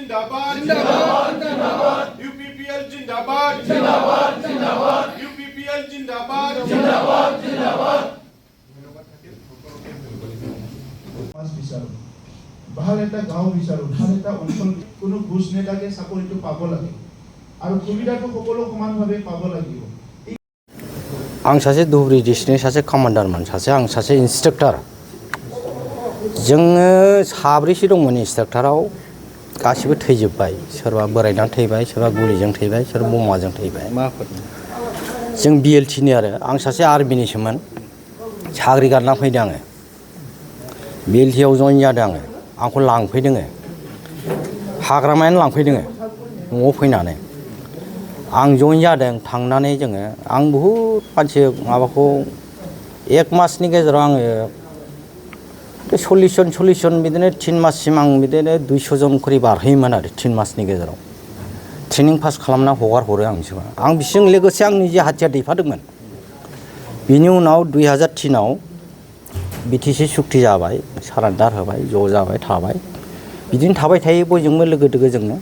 जिंदाबाद जिंदाबाद जिंदाबाद UPPL जिंदाबाद जिंदाबाद जिंदाबाद UPPL जिंदाबाद जिंदाबाद जिंदाबाद ভাল এটা গাঁও বিচাৰো ভাল এটা অঞ্চল কোনো ঘোষ নেতাকে চাকৰিটো পাব লাগে আৰু সুবিধাটো সকলো সমানভাৱে পাব লাগিব आं सासे धुबुरी डिस्ट्रिक्टनि सासे कमान्डारमोन आं सासे इन्सट्राक्टर जोङो साब्रैसो दंमोन इन्सट्राक्टराव गासिबो थैजोबबाय सोरबा बोरायनानै थैबाय सोरबा गुलिजों थैबाय सोरबा बमाजों थैबाय जों BLT नि आरो आं सासे आर्मिनिसोमोन साख्रि गारना फैदों आङो BLT आव जइन जादों आंखौ लांफैदों हाग्रामायानो लांफैदों न'आव फैनानै आं जइन जादों थांनानै जोङो आं बहुद मानसि माबाखौ एक मासनि गेजेराव आङो 40 जन बिदिनो 3 माससिम आं बिदिनो 200 जन खरि बारहोयोमोन आरो 3 मासनि गेजेराव ट्रेनिं पास खालामना हगार हरो आं बिसिजों लोगोसे आं निजे हाथियार दैफादोंमोन बिनि उनाव 2003 आव BTC सुक्ति जाबाय सारेन्डार होबाय ज' जाबाय थाबाय बिदिनो थाबाय थायो बयजोंबो लोगो दोगो जोङो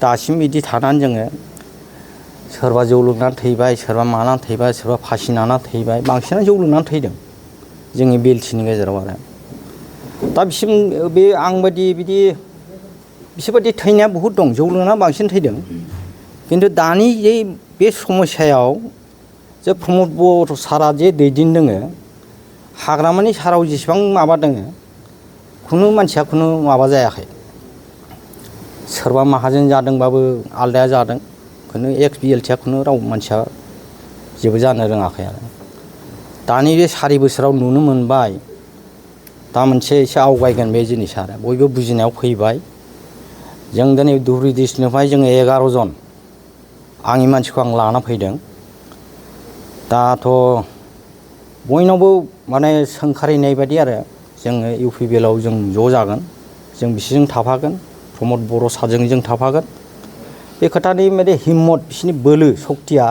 दासिम बिदि थानानै जोङो सोरबा जौ लोंनानै थैबाय सोरबा मानानै थैबाय सोरबा फासि नांनानै थैबाय बांसिनानो जौ लोंनानै थैदों जोंनि BLT नि गेजेराव आरो दा बिसिम बे आं बायदि बिदि बिसोरबायदि थैनाया बहुद दं जौ लोंनानै बांसिन थैदों खिन्थु दानि बे समस्यायाव जे प्रमद बर' सारा जे दैदेनदों हाग्रामानि साराव जेसेबां माबा दङ खुनु मानसिया खुनु माबा जायाखै सोरबा माहाजोन जादोंबाबो आलदाया जादों खुनु Ex-BLT खुनु राव मानसिया जेबो जानो रोङाखै आरो दानि बे 4 बोसोराव नुनो मोनबाय दा मोनसे एसे आवगायगोन बे जिनिसा आरो बयबो बुजिनायाव फैबाय जों दिनै धुबुरी डिस्ट्रिक्टनिफ्राय जोङो 11 जन आंनि मानसिखौ आं लाना फैदों दाथ' बयनावबो माने सोंखारिनाय बायदि आरो जोङो UPPL आव जों ज' जागोन जों बिसोरजों थाफागोन प्रमद बर' सारजों जों थाफागोन बे खोथानि माने हिम्मत बिसोरनि बोलो सक्तिया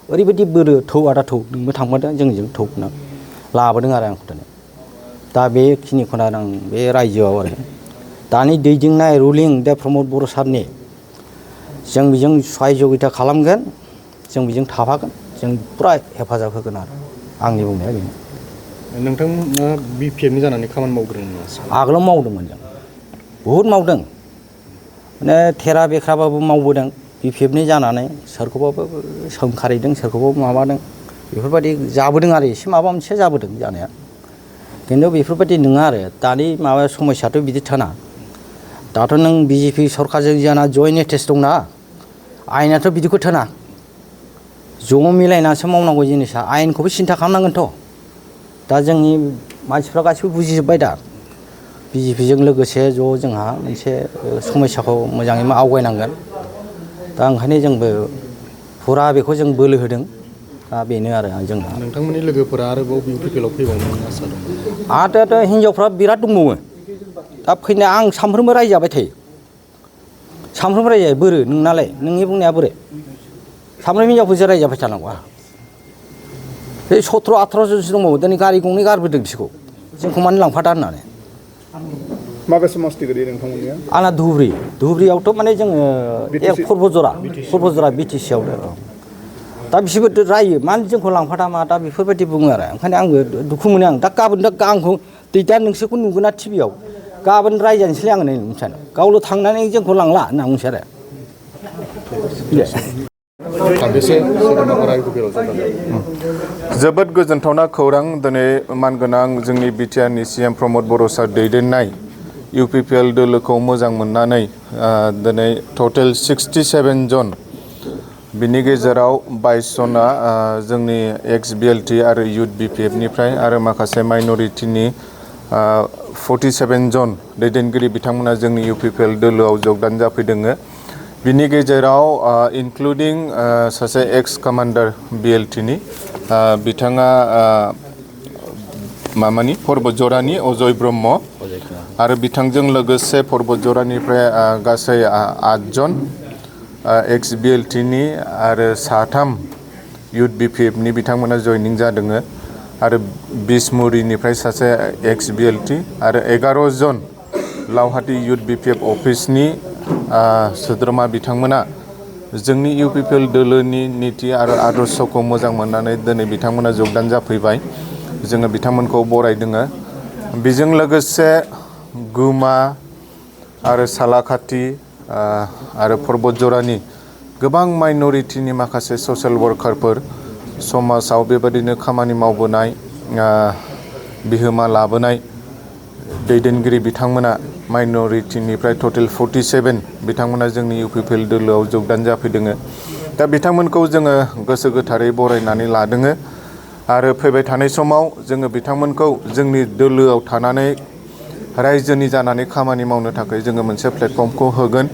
ओरैबायदि बोलो थौ आदा थौ नोंबो थांफादों जोंजों थौ लाबोदों आरो आंखौ दिनै दा बेखिनिखौनो आं बे रायजोआव आरो दानि दैदेननाय रुलिं दा प्रमद बर' सारनि जों बेजों सहयगिता खालामगोन जों बेजों थाफागोन जों पुरा हेफाजाब होगोन आरो आंनि बुंनाया बेनो नोंथांमोना BPF नि जानानै खामानि मावग्रोदों आगोलाव मावदोंमोन जों बहुद मावदों माने थेरा बेख्राबाबो मावबोदों BPF नि जानानै सोरखौबाबो सोंखारिदों सोरखौबा माबादों बेफोरबायदि जाबोदों आरो एसे माबा मोनसे जाबोदों जानाया खिन्थु बेफोरबायदि नङा आरो दानि माबा समस्याथ' बिदि थाना दाथ' नों BJP सरकारजों जाना जयेन्ट एटेच दंना आयेनाथ' बिदिखौ थोना ज' मिलायनासो मावनांगौ जिनिसा आयेनखौबो सिन्था खालामनांगोनथ' दा जोंनि मानसिफ्रा गासिबो बुजिजोब्बाय दा BJP जों लोगोसे ज' जोंहा मोनसे समस्याखौ मोजाङै आवगायनांगोन दा ओंखायनो जोंबो फुरा बेखौ जों बोलो होदों दा बेनो आरो जोंहा नोंथांमोननि लोगोफोरा आरोबाव UPPL आव फैबावनो आसा दं आरो हिनजावफ्रा बिराद दंबावो दा फैनाय आं सानफ्रोमबो रायजाबाय थायो सानफ्रोमबो रायजायो बोरो नोंनालाय नोंनि बुंनाया बोरो सानफ्रोमबो हिनजावफोरजों रायजाबाय थानांगौ बे 17-18 जनसो दंबावो दिनै गारि गंनै गारबोदों बिसोरखौ जोंखौ मानो लांफादा होननानै माबे समस्ति गोलैयो नोंथांमोननिया आंना धुबुरीयावथ' माने जोङो खरबजरा BTC आव दा बिसोरबो रायो मानो जोंखौ लांफादा मा दा बेफोरबायदि बुङो आरो ओंखायनो आंबो दुखु मोनो आं दा गाबोन दा आंखौ दा नोंसोरखौ नुगोना TV आव गाबोन रायजानोसैलाय आङो नै मिथियानो गावल' थांनानै जोंखौ लांला होनना बुंसै आरो जोबोद गोजोनथावना खौरां दिनै मानगोनां जोंनि BTR नि CM प्रमद बर' सार दैदेननाय UPPL दोलोखौ मोजां मोननानै दिनै टटेल 67 जन बिनि गेजेराव 22 जना जोंनि Ex-BLT आरो Youth BPF निफ्राय आरो माखासे माइनरिटिनि 47 जन दैदेनगिरि बिथांमोना जोंनि UPPL दोलोआव जगदान जाफैदों बिनि गेजेराव इनक्लुडिं सासे एक्स कमान्डार BLT नि बिथाङा मामानि पर्बतजरानि अजय ब्रह्म आरो बिथांजों लोगोसे पर्बतजरानिफ्राय गासै 8 जन Ex-BLT नि आरो 3 Youth BPF नि बिथांमोना जयनिं जादों आरो बिसमुरिनिफ्राय सासे Ex-BLT आरो 11 जन लावहाटी Youth BPF अफिसनि सोद्रोमा बिथांमोना जोंनि UPPL दोलोनि नीति आरो आदर्शखौ मोजां मोननानै दिनै बिथांमोना जगदान जाफैबाय। जोङो बिथांमोनखौ बरायदों। बेजों लोगोसे गुमा आरो सालाकाटि आरो पर्बतजरानि गोबां माइनरिटिनि माखासे ससियेल वर्कारफोर समाजाव बेबादिनो खामानि मावबोनाय बिहोमा लाबोनाय दैदेनगिरि बिथांमोना माइनरिटिनिफ्राय टटेल 47 बिथांमोना जोंनि UPPL दोलोआव जगदान जाफैदों। दा बिथांमोनखौ जोङो गोसो गोथारै बरायनानै लादों आरो फैबाय थानाय समाव जोङो बिथांमोनखौ जोंनि दोलोआव थानानै रायजोनि जानानै खामानि मावनो थाखाय जोङो मोनसे प्लेटफर्मखौ होगोन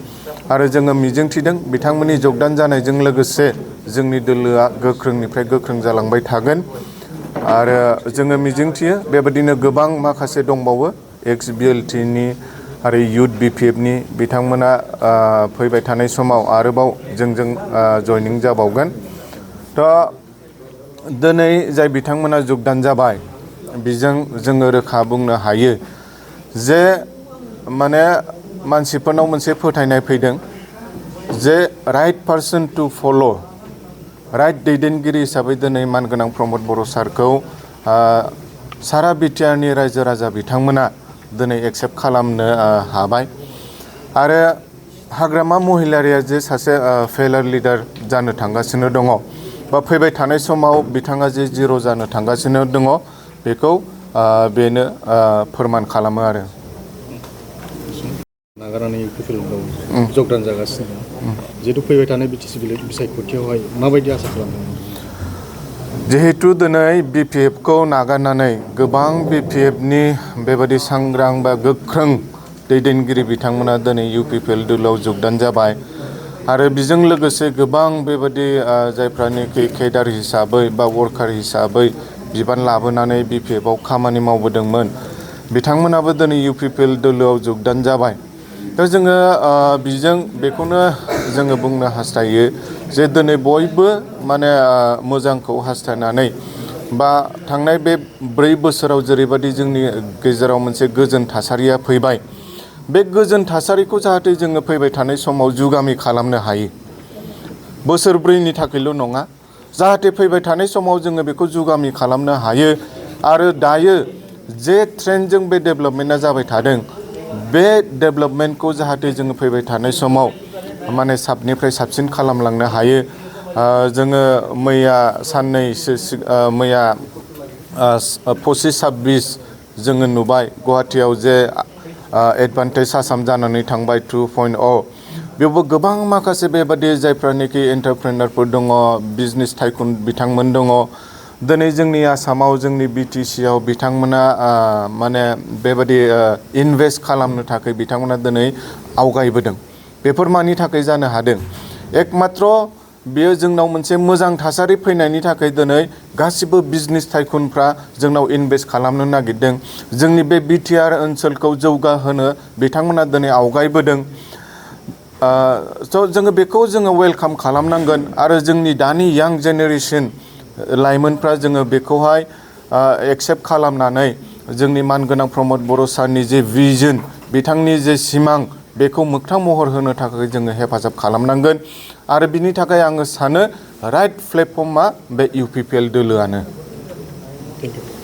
आरो जोङो मिजिंथिदों बिथांमोननि जगदान जानायजों लोगोसे जोंनि दोलोआ गोख्रोंनिफ्राय गोख्रों जालांबाय थागोन आरो जोङो मिजिंथियो बेबादिनो गोबां माखासे दंबावो Ex-BLT नि आरो युथ BPF नि बिथांमोना फैबाय थानाय समाव आरोबाव जोंजों जयनिं जाबावगोन। थ' दिनै जाय बिथांमोना जगदान जाबाय बेजों जोङो रोखा बुंनो हायो जे माने मानसिफोरनाव मोनसे फोथायनाय फैदों जे right person to follow' right दैदेनगिरि हिसाबै दिनै मानगोनां प्रमद बर' सारखौ सारा बिटिआरनि रायजो राजा बिथांमोना दिनै एक्सेप्ट खालामनो हाबाय आरो हाग्रामा महिलारिया जे सासे फेलार लिडार जानो थांगासिनो दङ बा फैबाय थानाय समाव बिथाङा जे जिर' जानो थांगासिनो दङ बेखौ बेनो फोरमान खालामो आरो नागारनानै UPPL जगदान जागासिनो दं। जिहेतु फैबाय थानाय BTC बिसायख'थियावहाय माबायदि आसा खालामदों? जिहेतु दिनै BPF खौ नागारनानै गोबां BPF नि बेबादि सांग्रां बा गोख्रों दैदेनगिरि बिथांमोना दिनै UPPL दोलोआव जगदान जाबाय आरो बेजों लोगोसे गोबां बेबादि जायफ्रानोखि केडार हिसाबै बा वर्कार हिसाबै बिबान लाबोनानै BPF आव खामानि मावबोदोंमोन बिथांमोनाबो दिनै UPPL दोलोआव जगदान जाबाय। दा जोङो बिजों बेखौनो जोङो बुंनो हास्थायो जे दिनै बयबो माने मोजांखौ हास्थायनानै बा थांनाय बे 4 बोसोराव जेरैबादि जोंनि गेजेराव मोनसे गोजोन थासारिया फैबाय बे गोजोन थासारिखौ जाहाथे जोङो फैबाय थानाय समाव जुगामि खालामनो हायो। बोसोरब्रैनि थाखायल' नङा जाहाथे फैबाय थानाय समाव जोङो बेखौ जुगामि खालामनो हायो आरो दायो जे ट्रेन्डजों बे डेभेलपमेन्टआ जाबाय थादों बे डेभेलपमेन्टखौ जाहाथे जोङो फैबाय थानाय समाव माने साबनिफ्राय साबसिन खालामलांनो हायो। जोङो मैया साननैसो मैया 25-26 जोङो नुबाय गुवाहाटीआव जे एडभान्टेज आसाम जानानै थांबाय 2.0 बेयावबो गोबां माखासे बेबादि जायफ्रानोखि एन्टारप्रेनारफोर दङ बिजनेस टाइकुन बिथांमोन दङ दिनै जोंनि आसामाव जोंनि BTC आव बिथांमोना माने बेबादि इनभेस्ट खालामनो थाखाय बिथांमोना दिनै आवगायबोदों। बेफोर मानि थाखाय जानो हादों एकमात्र बेयो जोंनाव मोनसे मोजां थासारि फैनायनि थाखाय दिनै गासिबो बिजनेस टाइकुनफ्रा जोंनाव इनभेस्ट खालामनो नागिरदों। जोंनि बे BTR ओनसोलखौ जौगाहोनो बिथांमोना दिनै आवगायबोदों। स' जोङो बेखौ जोङो वेलकाम खालामनांगोन आरो जोंनि दानि यां जेनेरेसन लाइमोनफ्रा जोङो बेखौहाय एक्सेप्ट खालामनानै जोंनि मानगोनां प्रमद बर' सारनि जे भिजन बिथांनि जे सिमां बेखौ मोगथां महर होनो थाखाय जोङो हेफाजाब खालामनांगोन आरो बिनि थाखाय आङो सानो राइट प्लेटफर्मा बे UPPL दोलोआनो।